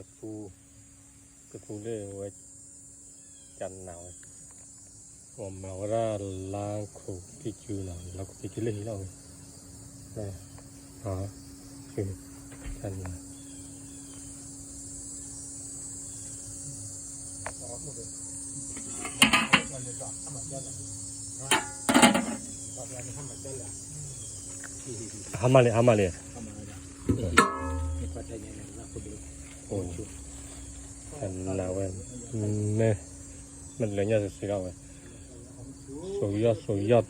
ကသူ, ကသူလၢဝဲ, ကနၤဝဲ, ပှၤမၤဝဲဒၣ်လါခိၣ်က့ၤစုနီၤ, လါခိၣ်က့ၤစုလၢဟံၣ်လီၤဝဲ, ကနၤ, ဟါမၢ်လံ ဟါမၢ်လံ, ကနၤဝဲ, မ့ၢ်, မ့ၢ်လၢညါစံးလီၤဝဲ, စိၤယီၢ် စိၤယီၢ်